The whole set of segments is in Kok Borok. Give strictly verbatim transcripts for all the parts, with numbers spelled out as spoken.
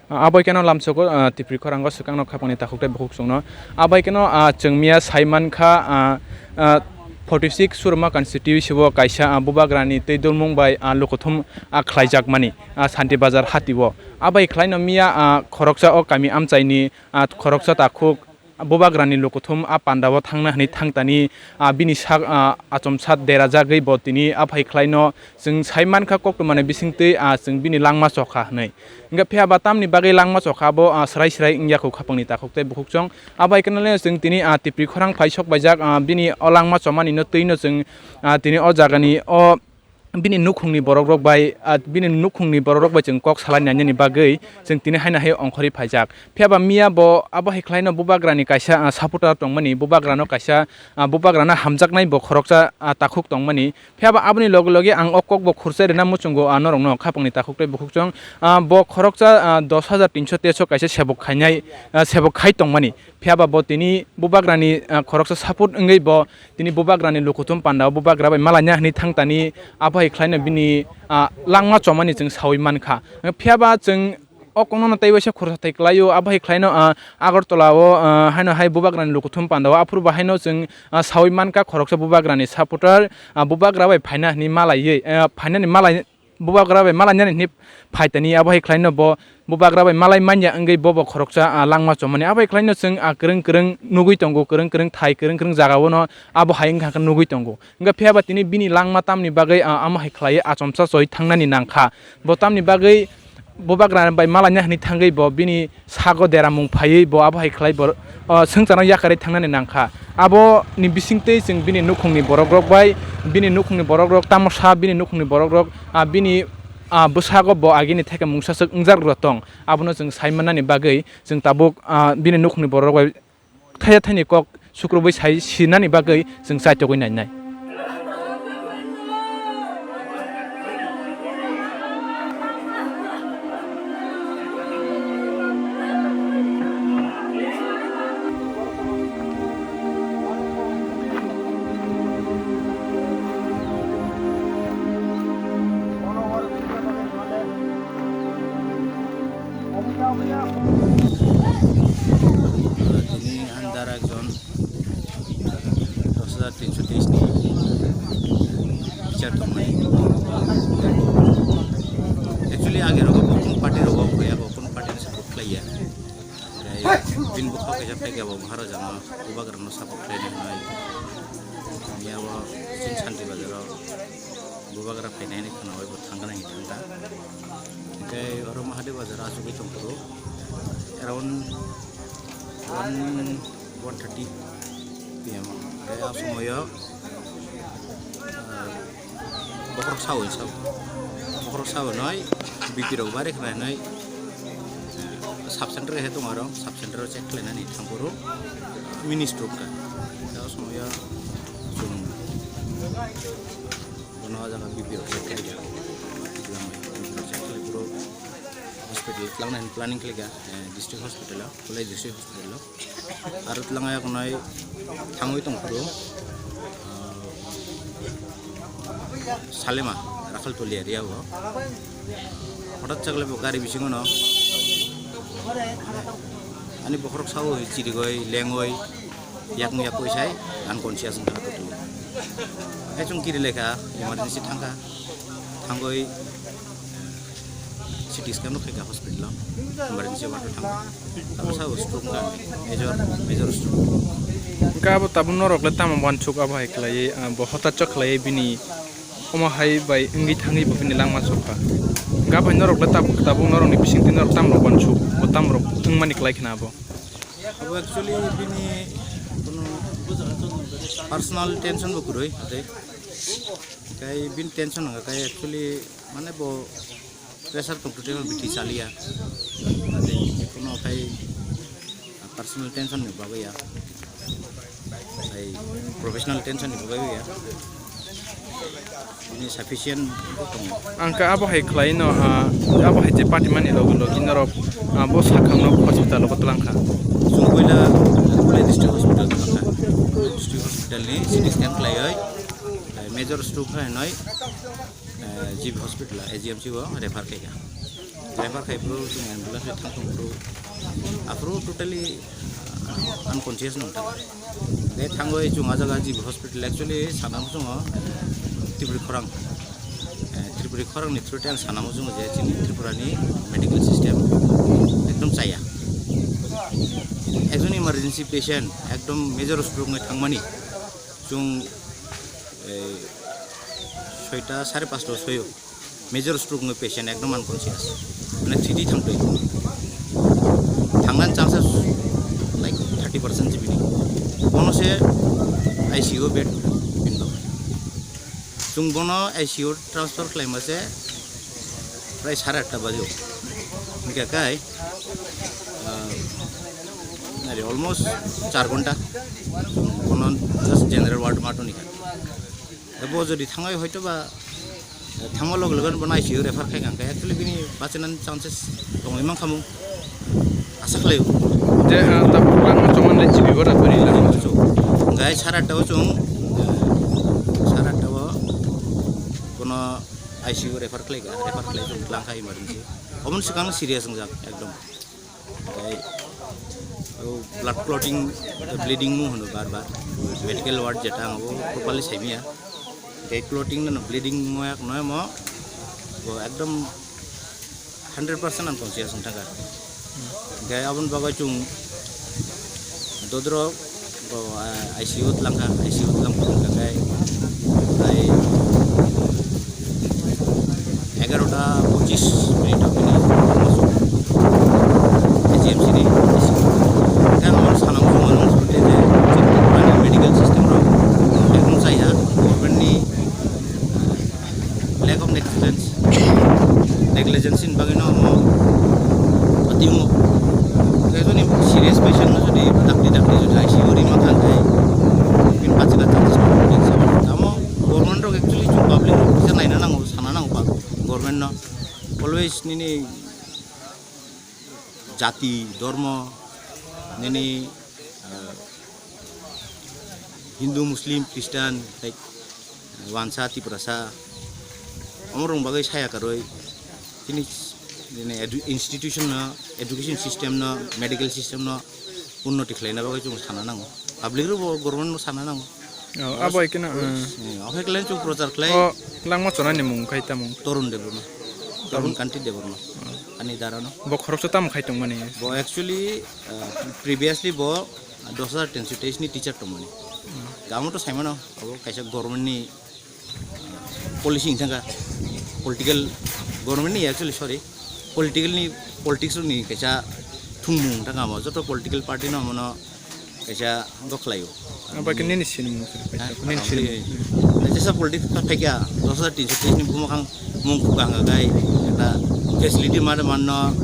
Abai keno lamsogo, ah, Tipri khorango swkangno khapangni takhuk tei bukhuk chwngno. Abai keno, ah, chwng miya sai mankha, ah, ah, forty six Surma constituency o kaisa, ah, bubagrani twi dulmung bai, ah, lukuthum, ah, khlaijakmani, ah, Santi Bazar hatio. Abai khlaino miya, ah, khoroksa o kami amchaini, ah, khoroksa takhuk, bubagrani lukuthum a pandao thangna hwnwi thangtani, ah, bini sak, ah, achomsa derajagwi bo tini aphai khlaino chwng sai mankha koktwmani bisingtwi, ah, chwng bini langma chokha hwnwi. Hwnkhe phiya ba tamni bagwi langma chokha bo, ah, swrai swrai wngya kho khapangni takhuk tei bukhuk chwng. Abai kwnale chwng tini, ah, Tipri khorang phai sok baijak, ah, bini o langma chomanino twino chwng, ah, tini o jagani o bini nukhungni borokrok bai, ah, bini nukhungni borokrok bai chwng kok salai nainani bagwi chwng tini haino hai ongkhorwi phaijak. Phiya ba miya bo abo hai khlaino bubagrani kaisa, ah, supporter tongmani, bubagrano kaisa, ah, bubagrano hamjaknai bo khoroksa, ah, takhuk tongmani. Phiya ba aboni loge loge ang o kok bo khurchai rwna muchungo, ah, norokno khapangni takhuk tei bukhuk chwng, ah, bo khoroksa, ah, dos hajar tinso teso kaisa sebok khainai, ah, sebok khai tongmani. Phiya ba bo tini bubagrani, ah, khoroksa support wngwi bo tini bubagrani lukuthum pandao bubagra bai malaina hwnwi thangtani abo hai khlaino bini, ah, langma chomani chwng saui mankha. Phiya ba chwng o kokno tei waisa khoroksa thai kwlaio, abo hai khlaino, ah, Agartala o, ah, haino hai bubagrani lukuthum pandao aphuru bo haino chwng, ah, saui mankha khoroksa bubagrani supporter, ah, bubagra bai phaina hwnwi malaiwi, ah, phainani malai, bubagra bai malainani hwnwi phaitani abo hai khlaino bo bubagra bai malai manya wngwi bobo khoroksa, ah, langma chomani. Abo hai khlaino chwng, ah, kwrwng kwrwng nugwi tongo, kwrwng kwrwng thai, kwrwng kwrwng jagao no abo hai wngkha khe nugwi tongo. Hwnkhe phiya ba tini bini langma tamni bagwi, ah, amo hai khlaiwi achomsa choi thangnani nangkha. Bo tamni bagwi bubagra bai malaina hwnwi thangwi bo bini sago deramung phaiwi bo abo hai khlai bo, o, swngcharno yakarwi thangnani nangkha. Aboni bisingtwi chwng bini nukhungni borokrok bai, bini nukhungni borokrok tamo sa, bini nukhungni borokrok, ah, bini, ah, bwsago bo agini theke mungsaswk wngjakrok tong. Abono chwng sai mannani bagwi chwng tabuk, ah, bini nukhungni borokrok bai thaya thaini kok sukrubwi sai sinani bagwi chwng chaitogwi nainai. Tini handar ekjon dos hajar tinso teis ni bichar tongmani. Actually, age rogo bo kunu party rogo phuya, bo kunu party ni support khlaiya. Tei bini bwkhao kaisa phaikha, bo Maharaja no, bubagra no support khlaina hwnwi. Miya bo chini Santi Bazar o bubagra phainai hwnwi khwnawi bo thangkha nai thangkha. Hwnkhe oro Mahadev Bazar o achugwi tongphuru around one, one thirty P M o. Tei a somoyo, ah, bokhorok sao, sao. Bokhorok sao noi, B P rok bare khna noi. Sub center he tong aro, sub center o check khlainani thangphuru mini stroke kha. Tei a somoyo chwng bono o jaga B P rok check khlaikha. Check khlai phuru hospital tlangnani planning khlaikha, eh, district hospital o, Kolai district hospital o. Aro twlang ayaknai thangwi tongphuru, ah, Salema, Rakhaltoli area o. Hothat chakle bo gari bisingo no ani bokhorok sao chirigwi, lengwi, yakung yakui sai unconscious wngkha totally. Hai chwng kiri lekha, emergency thangkha, thangwi C T scan no khaikha hospital o, emergency ward o thangkha. Tabuk sao stroke wngkha, major, major stroke. Hwnkhe abo tabuk norok le tamo uansuk abo hai khlaiwi, ah, bo hothat chok khlaiwi bini omo hai bai wngwi thangwi bo bini langma chokha. Hwnkhe abo hai norok le tabuk, tabuk norokni bisingtwi norok tamo rok uansuk, bo tamo rok wngmani khlai khna abo. Abo actually bini kono personal tension bo kwrwi, tei kai bini tension wngkha kai actually mane bo pressure tong twi bithi chaliya. Tei kono khai personal tension ni bagwi ya. Ai professional tension ni bagwi ya. Ini sufficient bo tongo. Ang kha abo hai khlai no, ah, abo hai je party mani logi logi norok, ah, bo sakhang no hospital o twlang kha. Chwng puila Kolai district hospital twlang kha. District hospital ni C T scan khlaiwi, ai major stroke hai noi, eh, G B hospital, A G M C o refer khaikha. Refer khai bro, chwng ambulance bai thang thung bro. Aphuru totally, uh, unconscious nung thang. Tei thangwi chwng ah jaga G B hospital, actually sana muchungo Tripuri khorang. Eh, Tripuri khorang ni through tei ang sana muchungo je chini Tripura ni medical system ekdom chaya. Ekjon emergency patient ekdom major stroke wngwi thangmani chwng, eh, soita sare pasta soyo. Major stroke ni patient ekdom unconscious. Mane three D thangtwi. Thangnani chances like thirty percent chibini. Bono se I C U bed pindok. Chwng bono I C U transfer khlaima se prai sare atta bajo. Hingkha kai, ah, nari almost char ghonta. Bono just general ward ma toni kha. Bo jodi thangai hoito ba thangma log logan bono I C U refer khai kang khe actually bini bachinani chances tongwi mankha mung asa khlaio. Je, ah, ta program no choman le chibi bora bari lang. Gai sara tao chung, sara tao bono I C U refer khlai ga, refer khlai chung lang kha emergency. Obon sikang serious wngjak ekdom. Tei o blood clotting, bleeding mo hwno bar bar. Medical ward jeta ang o properly saimaya. Tei clotting no bleeding mo yak no mo bo ekdom hundred percent ang tongsiya song thangkha. Tei aboni bagwi chung dodro Bo, ah, I C U tlang kha, I C U tlang phuru hwnkha khe prai egarota pochis minute o bini H M C ni I C U. Tei ang sana muchungo nung sute je medical system rok ekdom chaya, government ni lack of negligence, negligence ni bagwi no omo ati omo. Khe jodi serious patient no jodi dakti dakti jodi I C U rima thang khai, bini bachina chances kok. Tamo government rok actually chung public rok kisa naina nango, sana nango pa government no. Always nini jati, dormo, nini, ah, Hindu, Muslim, Christian, like, Wansa, Tiprasa, omorok bagwi saya karwi, chini, chini edu-, institution no, education system no, medical system no unnoti khlaina bagwi chwng sana nango. Public rok bo government no sana nango. Oh, abo hai kheno, eh. Eh, okhai khlai chwng prochar khlai. O langma chonani mung khai tamo? Torun Debbarma. Torun Torun? Kanti Debbarma. Oh. Ani dara no. Bo khoroksa tamo khai tongmani? Bo actually, eh, previously bo dos hajar tinso teis ni teacher tongmani. Hmm. Gamo to saimano, abo kaisa government ni policy wngkha, political, government ni actually, sorry, political ni, politics ni kaisa thwngmung wngkha, amo joto political party no, mono kaisa gokhlaio. Abo khe nini sinimung se, Ha? Nini sinimung. Nini. Jesa politics ka phaikya, dos hajar tinso teis ni bumo khang mung khuka hwnkha khai, ekta facility ma de manno,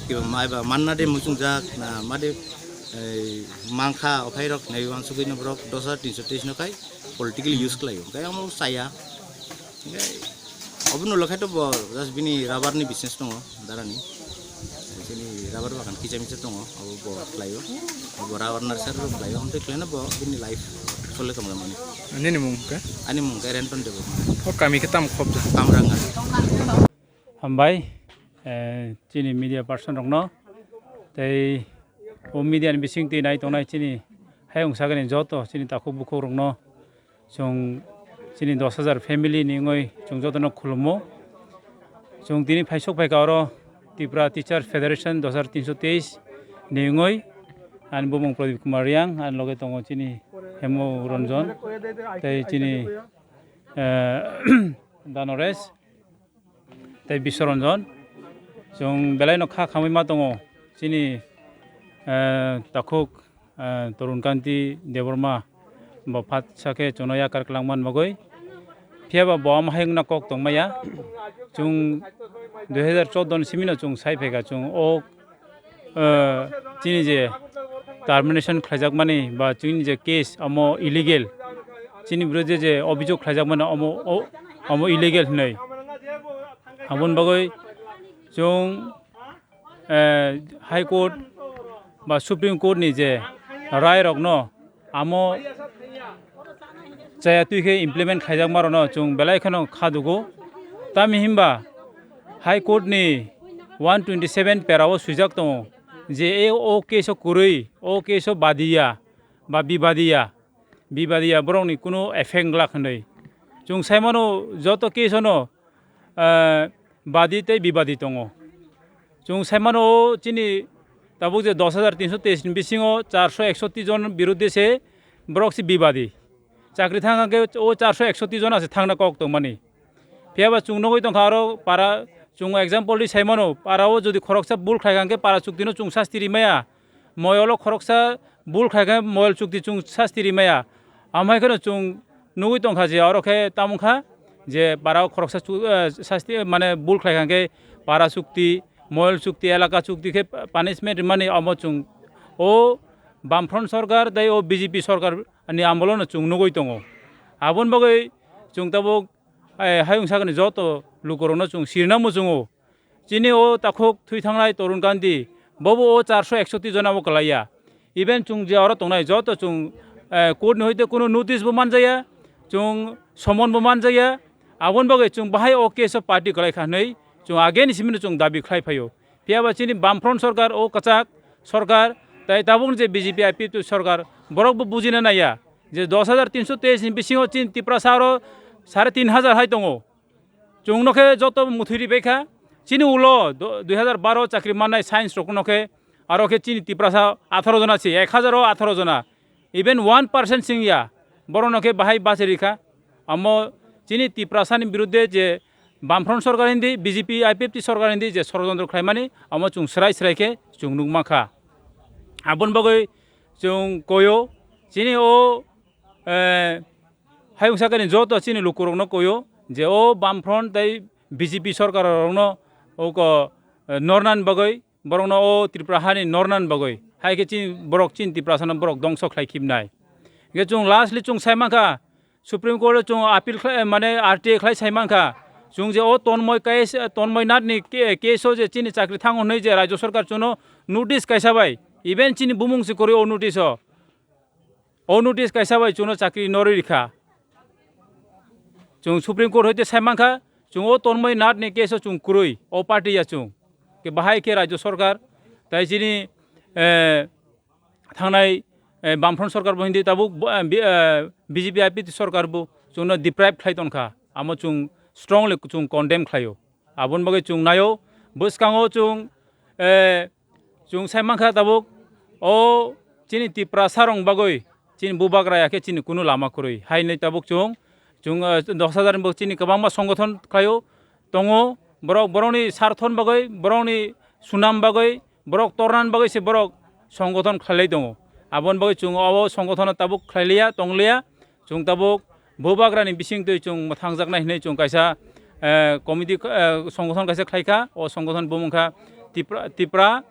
kiba maiba manna de muchungjak, na ma de, ei, mankha, ophai rok nai wansugwi no borok dos hajar tinso teis no khai, politically use khlaio. Hwnkhe omo chaya. Hwnkhe obono ulo khai to bo just bini rubber ni business tongo, darani. Bini rubber bagan kicha micha tongo, abo bo khlaio. Bo rubber nursery rok khlaio, amtwi khlaino bo bini life chole tongmani. Nini mung khe? Ani mung khe Renton Debbarma. O kami khe tamo khobja? Kamranga. Hambai, eh, chini media person rokno, tei o media ni bising twi nai tongnai chini hayung sagani joto chini takhuk bukhuk rokno chwng chini dos hajar family ni wngwi chwng jotono khulumo. Chwng tini phaisok phaikha oro Tripura Teachers Federation dos hajar tinso teis ni wngwi ani bumung Pradip Kumar Reang, ani loge tongo chini Hemo Ranjan tei chini, eh, Danoresh. Tei Biswaranjan, chwng belai no kha khamwi ma tongo. Chini, eh, takhuk, eh, Torun Kanti Debbarma bo phatsa khe chwngno yakar kwlangman bagwi. Phiya ba bo omo hai wngna kok tongmaya. Chwng dui hajar choudo ni simi no chwng sai phaikha chwng o, eh, chini je termination khlaijakmani ba chini je case omo illegal, chini biruddhe je, je obhijog khlaijakmani omo, o-, omo illegal hinwi. Aboni bagwi chwng, eh, High Court ba Supreme Court ni je rai rokno amo chaya twi khe implement khaijakma rokno chwng belai kheno kha dugo. Tamni hinba High Court ni one twenty seven para o swijak tongo je e o case o kwrwi, o case o badiya ba bibadiya, bibadiya borokni kunu effect glak hinwi. Chwng sai mano joto case ono, ah, badi tei bibadi tongo. Chwng sai mano o chini tabuk je dos hajar tinso teis ni bisingo charso eksoti jon biruddhe se borok se bibadi. Chakri thang hwnkhe o charso eksoti jona se thangna kok tongmani. Phiya ba chwng nugwi tongkha aro para, chwng example di sai mano, para o jodi khoroksa bul khlai kha hwnkhe para chukti no chwng sasti ri maya. Moyol o khoroksa bul khlai kha moyol chukti chwng sasti ri maya. Amhai kheno chwng nugwi tongkha je oro khe tamo wngkha je para o khoroksa chu-, eh, sasti mane bul khlai kha hwnkhe para chukti, moyol chukti, elaka chukti khe punishment rimani omo chwng o Bamfront sorkar tei o B J P sorkar ni amolo no chwng nugwi tongo. Aboni bagwi chwng tabuk, eh, hayung sakni joto lukurokno chwng sirna muchungo. Chini o takhuk thwi thangnai Tarun Gandhi, bobo o charso eksoti jona bo kwlaiya. Even chwng je oro tongnai joto chwng, eh, court ni hoite kunu notice bo manjaya, chwng summon bo manjaya. Aboni bagwi chwng bahai o case o party kwlai kha hinwi chwng again simi no chwng dabi khlai phaio. Phiya ba chini Bamfront sorkar o kwchak sorkar, tai tabuk je B J P I P F T sorkar, borok bo bujina naiya je dos hajar tinso teis ni bisingo chini Tiprasa aro sare tin hajar hai tongo. Chwng no khe joto muthwi ri bai kha. Chini ulo do-, dui hajar baro chakri mannai science rok no khe, aro khe chini Tiprasa atharo jona se, ek hajar o atharo jona. Even one percent sing ya, borok no khe bahai bache ri kha. Amo chini Tiprasa ni biruddhe je Bamfront sorkar hindi, B J P I P F T sorkar hindi je sorojontro khlaimani, amo chwng srai srai khe chwng nuk mankha. Aboni bagwi chwng koyo, chini o, eh, hayung sakani joto chini lukurokno koyo je o Bamfront tei B J P sorkar rokno oko, eh, nornan bagwi, borokno o Tripura hani nornan bagwi, hai khe chini borok chini Tiprasano borok dongso khlai khibnai. Hingkhe chwng lastly chwng sai mankha, Supreme Court o chwng appeal khlai, mane R T I khlai sai mankha, chwng je o Tanmay case, Tanmay Nath ni ke-, case o je chini chakri thango hwnwi je Rajya Sarkar chwngno notice kaisa bai, even chini bumung se kwrwi o notice o. O notice kaisa bai chwngno chakri norwi rikha. Chwng Supreme Court hoite sai mankha, chwng o Tanmay Nath ni case o chwng kwrwi, o party ya chwng. Khe bahai khe Rajya Sarkar, tai chini, eh, thangnai, eh, Bamfront Sarkar bo hindi tabuk bo, eh, bi-, eh, B J P I P T Sarkar bo chwngno deprive khlai tongkha. Amo chwng strongly chwng condemn khlaio. Aboni bagwi chwng naio, bwskango chwng, eh, chwng sai mankha tabuk o chini Tiprasa rok bagwi chini bubagra ya khe chini kunu lama kwrwi. Haino tabuk chwng, chwng, eh, dos hajar ni bo chini kwbangma songothon khlaio, tongo, borok, borokni sarthon bagwi, borokni sunam bagwi, borok tornan bagwi se borok songothon khlailai tongo. Aboni bagwi chwng o songothon tabuk khlailiya, tongliya. Chwng tabuk bubagrani bisingtwi chwng mwthangjaknai hwnwi chwng kaisa, eh, committee, eh, songothon kaisa khlaikha. O songothon bumung kha Tipra, Tipra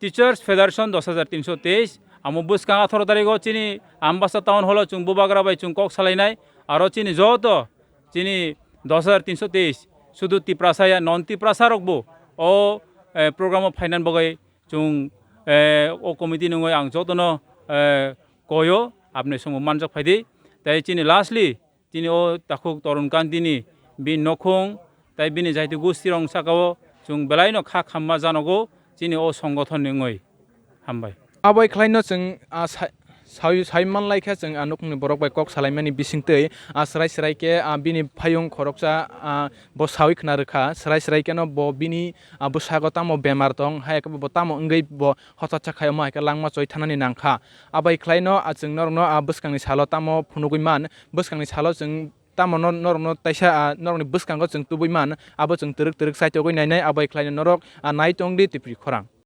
Teachers Federation dos hajar tinso teis. Amo bwskang atharo tarigo chini Ambasa Town Hall o chwng bubagra bai chwng kok salainai. Aro chini joto chini dos hajar tinso teis sudu Tiprasa ya non Tiprasa rokbo o, eh, program o phainan bagwi chwng, eh, o committee nungwi ang jotono, eh, koyo, apni songo manjak phaidi. Tai chini lastly, chini o takhuk Tarun Gandhi ni bini nokhung, tai bini jaiti gosti rok saka o chwng belai no kha khamma janogo chini o songothon ni wngwi. Hambai. Abo khlai no chwng, ah, sa-, Sawi, sawi manlai khe chwng, ah, nukhungni borok bai kok salaimani bisingtwi, ah, srai srai khe, ah, bini phayung khoroksa, ah, bo sawi khna rwkha, srai srai kheno bo bini, ah, bwsago tamo bemar tong, hai khe bo tamo wngwi bo hochachak khai omo hai khe langma choi thanani nangkha. Abai khlaino, ah, chwng norokno, ah, bwskangni salo tamo phunugwi man, bwskangni salo chwng tamo nor-, norokno taisa, ah, norokni bwskango chwng tubui man, abo chwng twrwk twrwk chaitogwi nainai, abai khlaino norok, ah, nai tongdi Tipri khorang.